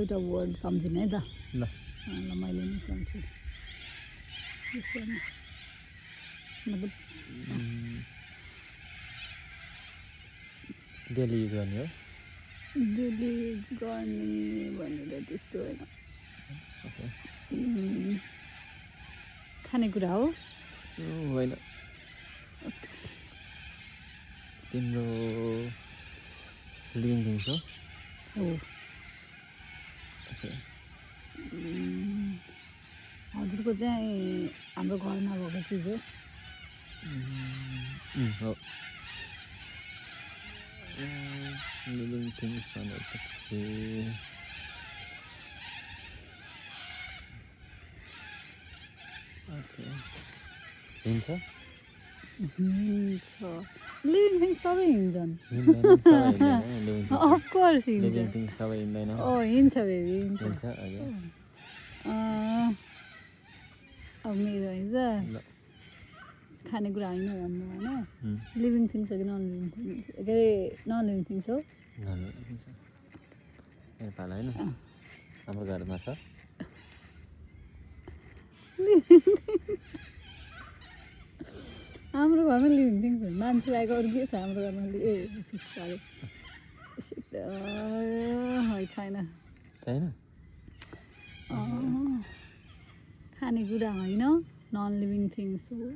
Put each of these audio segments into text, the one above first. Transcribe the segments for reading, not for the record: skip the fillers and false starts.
एउटा वर्ड सम्झिनु है त ल ल मैले नि सम्झेँ यसमा मतलब डेली युज गर्ने हो डेली युज गर्ने भनेर त्यस्तो होइन ओके खानेकुरा हो होइन तिम्रो लिभिङ थिङ्स हो हो ओके हजुरको चाहिँ हाम्रो घरमा भएको चिज हो हो लिभिङ थिङ्स भनेपछि ओके हिँड्छ हिँड्छ लिभिङ थिङ्स सबै हिँड्छन् अफकोर्स अफकोर्स हिँड्छ लिभिङ थिङ्स सबै हिँड्दैन हिँड्छ बेबी हिँड्छ हिँड्छ ओके अब मेरो होइन ल खानेकुरा होइन भन्नु होइन लिभिङ थिङ्स हो कि नन लिभिङ थिङ्स के अरे नन लिभिङ थिङ्स हो नेपाल होइन हाम्रो घरमा छ हाम्रो घरमा लिभिङ थिङ्स हो मान्छे बाहेक अरू के छ हाम्रो घरमा फिस सरी छैन छैन खानेकुरा होइन नन लिभिङ थिङ्स हो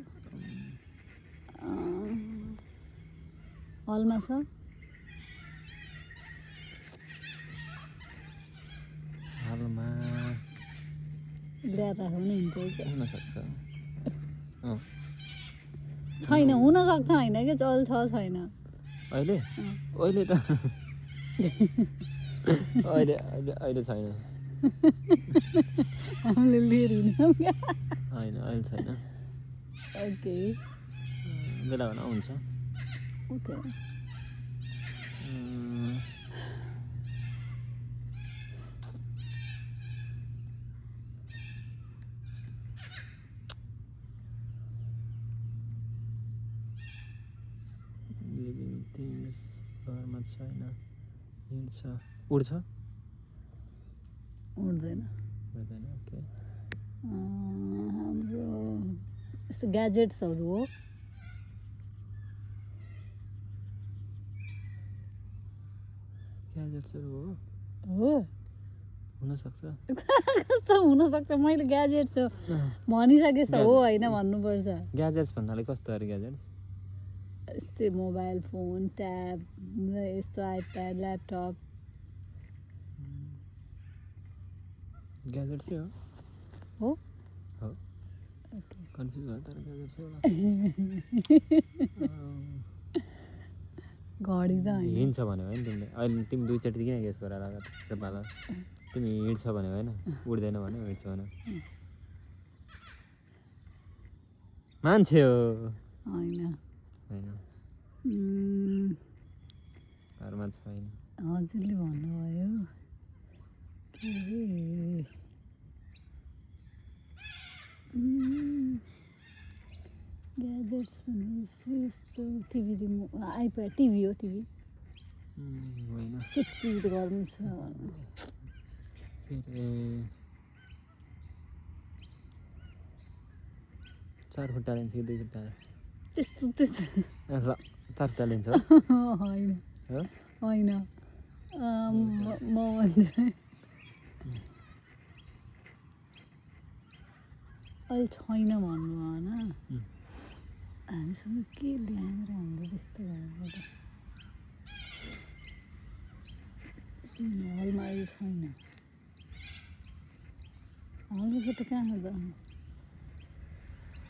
हलमा छ हालमा ल्याएर राख्नु नि हुन्छ हुनसक्छ छैन हुनसक्छ होइन कि चल छ छैन अहिले अहिले त अहिले अहिले अहिले छैन हामीले लिएर हिँड्यौँ क्या होइन अहिले छैन ओके बेला भन हुन्छ ओके लिभिङ थिङ्स घरमा छैन हिँड्छ उड्छ उड्दैन उड्दैन ओके हाम्रो यस्तो ग्याजेट्सहरू हो ग्याजेट्सहरू हो हुनसक्छ कस्तो हुनसक्छ मैले ग्याजेट्स हो भनिसकेछ हो होइन भन्नुपर्छ ग्याजेट्स भन्नाले कस्तो अरे ग्याजेट्स यस्तै मोबाइल फोन ट्याब यस्तो आइप्याड ल्यापटप ग्याजेट्सै हो हो हो ओके कन्फ्युज भयो तर ग्याजेट्सै होला घडी त होइन हिँड्छ भन्यो होइन तिमीले अहिले तिमी दुईचोटि किन गेस गरेर आएको नेपाल तिमी हिँड्छ भन्यो होइन उड्दैन भन्यो हिँड्छ भन्यो मान्छे हो होइन होइन घरमा छैन हजुरले भन्नुभयो के अरे ग्याजेट्स भनेपछि यस्तो टिभी रिमोट आइप्याड टिभी हो टिभी होइन सिक्स टिभी त घरमा छ के अरे चार खुट्टा लिन्छ कि दुई खुट्टा त्यस्तो त्यस्तो ल चार खुट्टा लिन्छ होइन हो होइन म भन्छु अहिले छैन भन्नु भएन हामीसँग के ल्याएर हाम्रो त्यस्तो घरबाट हलमा अहिले छैन हलको फोटो कहाँ छ त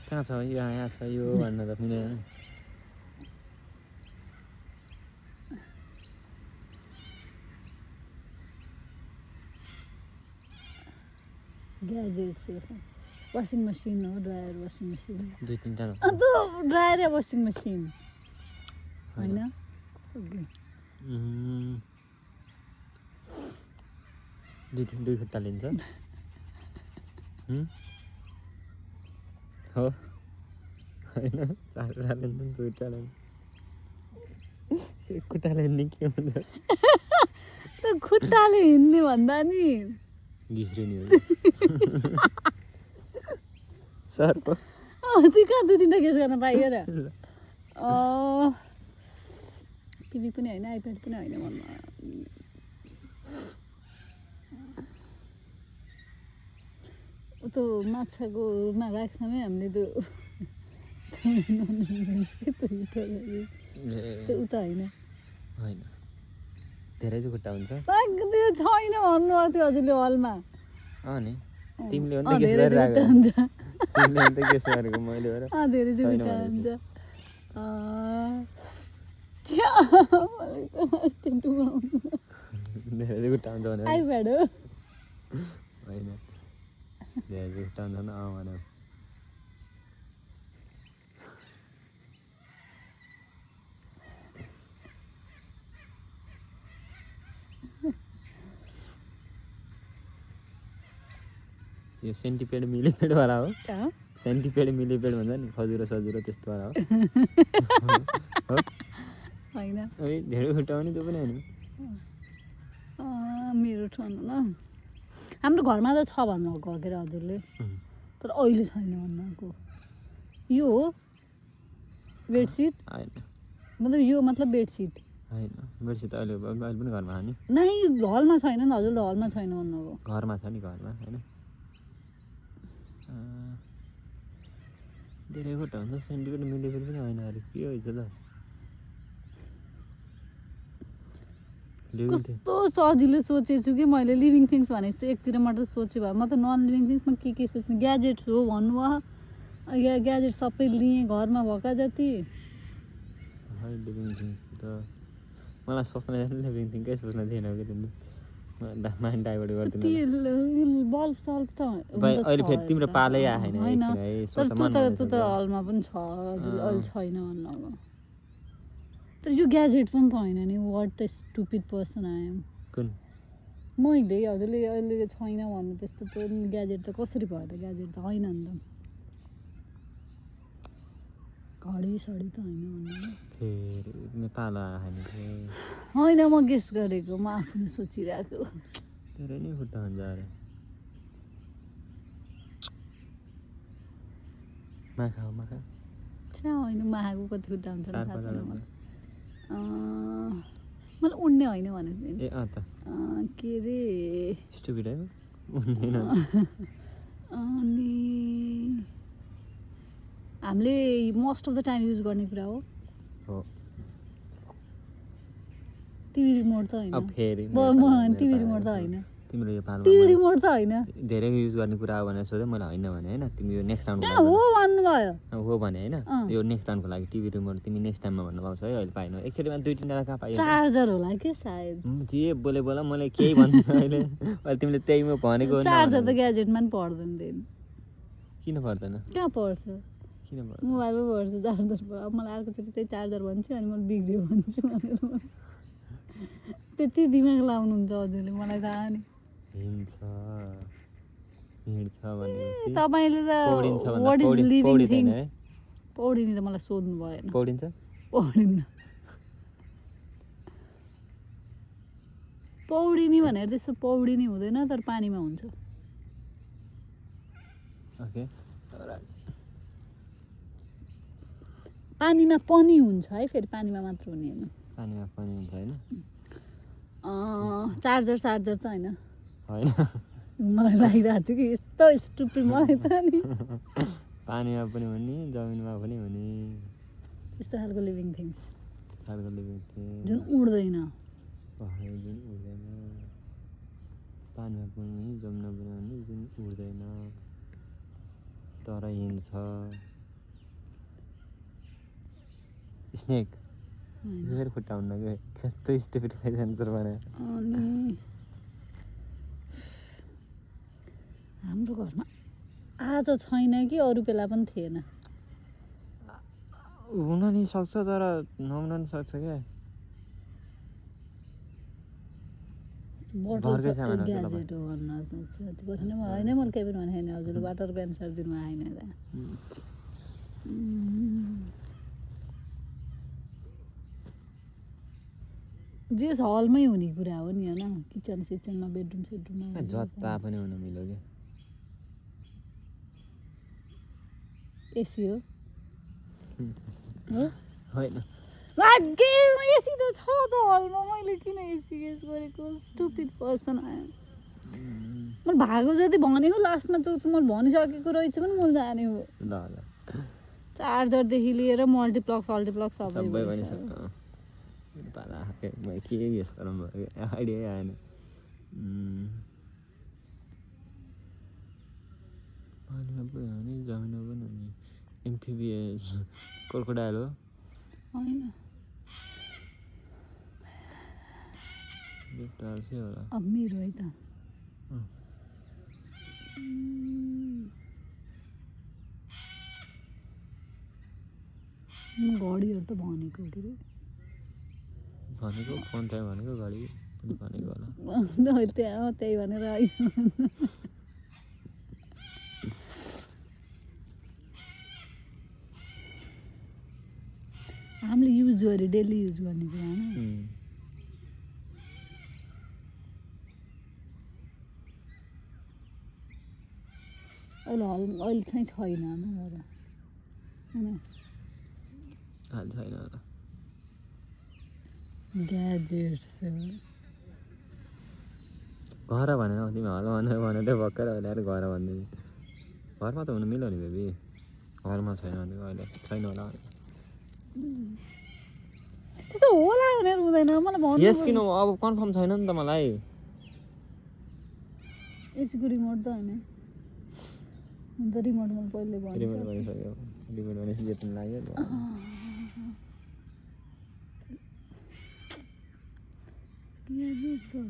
कहाँ छ यहाँ छ यो भन्न त मिलेन ग्याजेट्स हो वासिङ मसिन हो ड्रायर वासिङ मसिन दुई तिनवटा अन्त ड्रायर या वासिङ मसिन होइन दुई खुट्टा लिन्छ हो होइन चार खुट्टा लिन्छ दुई खुट्टा लिन्छ एक खुट्टा लिने के हुन्छ त खुट्टाले हिँड्ने भन्दा नि घिस्रिने हो सर्प त्यो कहाँ दुई तिनवटा गेस गर्न पाइयो र टिभी पनि होइन आइप्याड पनि होइन भन्नु त्यो माछाकोमा राख्छमै हामीले त्यो त्यो उता होइन होइन धेरै चाहिँ खुट्टा हुन्छ त्यो छैन भन्नुभएको थियो हजुरले हलमा नि तिमीले अन्त गेस गरिरहेको तिमीले अन्त गेस गरेको मैले हो र धेरै चाहिँ खुट्टा हुन्छ धेरै चाहिँ खुट्टा हुन्छ भने आइप्याड हो होइन धेरै चाहिँ खुट्टा हुन्छ भने यो सेन्टिपेड मिलिपेड वाला हो सेन्टिपेड मिलिपेड भन्छ नि खजुरो सजुरो त्यस्तो वाला हो होइन धेरै खुट्टा पनि त्यो पनि होइन मेरो ठाउँ ल हाम्रो घरमा त छ भन्नुभएको हो के अरे हजुरले तर अहिले छैन भन्नुभएको यो हो बेडसिट होइन मतलब यो मतलब बेडसिट होइन बेडसिट अहिले पनि घरमा छ नि नै हलमा छैन नि हजुरले हलमा छैन भन्नुभयो घरमा छ नि घरमा होइन धेरै खुट्टा हुन्छ सेन्टिपेड मिलिपेड पनि होइन अरे के हो त कस्तो सजिलो सोचेछु कि मैले लिभिङ थिङ्स भने जस्तो एकतिर मात्र सोचेँ भए म त नन लिभिङ थिङ्समा के सोच्ने ग्याजेट्स हो भन्नुभयो ग्याजेट सबै लिएँ घरमा भएका जति लिभिङ थिङ्स त मलाई सोच्न लिभिङ थिङ्कै सोच्न थिएन कि तिमीले माइन्ड डाइभर्ट गरिदिनु बल्ब सल्ब त अहिले फेरि तिम्रो पालै आएन तर त्यो त हलमा पनि छ अहिले छैन भन्नु तर यो ग्याजेट पनि त होइन नि what a stupid person I am कुन मैले हजुरले अहिले छैन भन्नु त्यस्तो त ग्याजेट त कसरी भयो त ग्याजेट त होइन नि त घडी सडी त होइन होइन म गेस गरेको म आफूले सोचिरहेको धेरै नै खुट्टा हुन्छ अरे माखा होइन माखाको कति खुट्टा हुन्छ मलाई उड्ने होइन भनेको ए त के अरे स्टुपिड है अनि हामीले most of the time use गर्ने कुरा हो टिभी रिमोट त होइन टिभी रिमोट त होइन तिम्रो यो टिभी रिमोट त होइन धेरै युज गर्ने कुरा हो भनेर सोधेँ मैले होइन भने होइन तिमी यो नेक्स्ट राउन्ड हो भन्नुभयो हो भने होइन यो नेक्स्ट राउन्डको लागि टिभी रिमोट तिमी नेक्स्ट टाइममा भन्नु पाउँछ है अहिले पाएन एकचोटिमा दुई तिनवटा कहाँ पाइयो चार्जर होला कि सायद जे बोले मैले केही भन्दैन अहिले तिमीले त्यही म भनेको चार्जर त ग्याजेटमा पनि पर्दैन किन पर्दैन कहाँ पर्छ किन पर्छ मोबाइलमा पर्छ चार्जर अब मलाई अर्कोचोटि त्यही चार्जर भन्छु अनि मैले बिग्रियो भन्छु भनेर त्यति दिमाग लाउनुहुन्छ हजुरले मलाई थाहा नि तपाईँले त वाट इज लिभिङ थिङ्स पौडिने त मलाई सोध्नु भएन पौडिन्न पौडिने भनेर त्यस्तो पौडिने हुँदैन तर पानीमा हुन्छ पानीमा पनि हुन्छ है फेरि पानीमा मात्र हुने होइन पानीमा पनि हुन्छ होइन चार्जर त होइन मलाई लागिरहेको थियो कि यस्तो स्टुपिड मलाई त नि पानीमा पनि हुने जमिनमा पनि हुने त्यस्तो खालको लिभिङ थिङ्स जुन उड्दैन उड्दैन पानीमा पनि हुने जमिनमा पनि हुने जुन उड्दैन तर हिँड्छ स्नेक फेरि खुट्टा हुन्न कि कस्तो स्टुपिड एन्सर भने अनि हाम्रो घरमा आज छैन कि अरू बेला पनि थिएन हुन नि सक्छ तर नहुन नि सक्छ क्या ग्याजेट हो भन्न होइन मैले केही पनि भनेको छैन हजुरले वाटरको एन्सर दिनु आएन जे हलमै हुने कुरा हो नि होइन किचन सिचनमा बेडरुम सेडरुममा जता पनि हुन मिल्यो कि एसी हो होइन भाग्य एसी त छ त हलमा मैले किन एसी गेस गरेको स्टुपिड पर्सन आयो मैले भागो जति भनेको लास्टमा त मैले भनिसकेको रहेछ पनि मैले जाने हो ल चार्जरदेखि लिएर मल्टिप्लक्स सबै सबै भनिसक्यो पाला मैले के गेस गरौँ आइडिया आएन पानीमा पनि हुने जमिनमा पनि हुने एम्फिबियस क्रोकोडाइल हो होइन रेप्टाइल चाहिँ होला अब मेरो है त घडीहरू त भनेको के अरे भनेको फोन टाइम भनेको घडी पनि भनेको होला त्यही भनेर आयो हामीले युज गरे डेली युज गर्ने कुरा होइन अहिले चाहिँ छैन होइन छैन होला ग्याजेट्स घर भनेर तिमी हल भनेर भनेर भर्खर अहिले आएर घर भन्दै घरमा त हुनु मिल्यो नि बेबी घरमा छैन भने अहिले छैन होला त्यस्तो होला भनेर हुँदैन मलाई भन्नु यस किन अब कन्फर्म छैन नि त मलाई एसीको रिमोट त होइन अन्त रिमोट मैले पहिले रिमोट भनिसक्यो रिमोट भनेपछि जेत्नु लाग्यो ग्याजेट्सहरू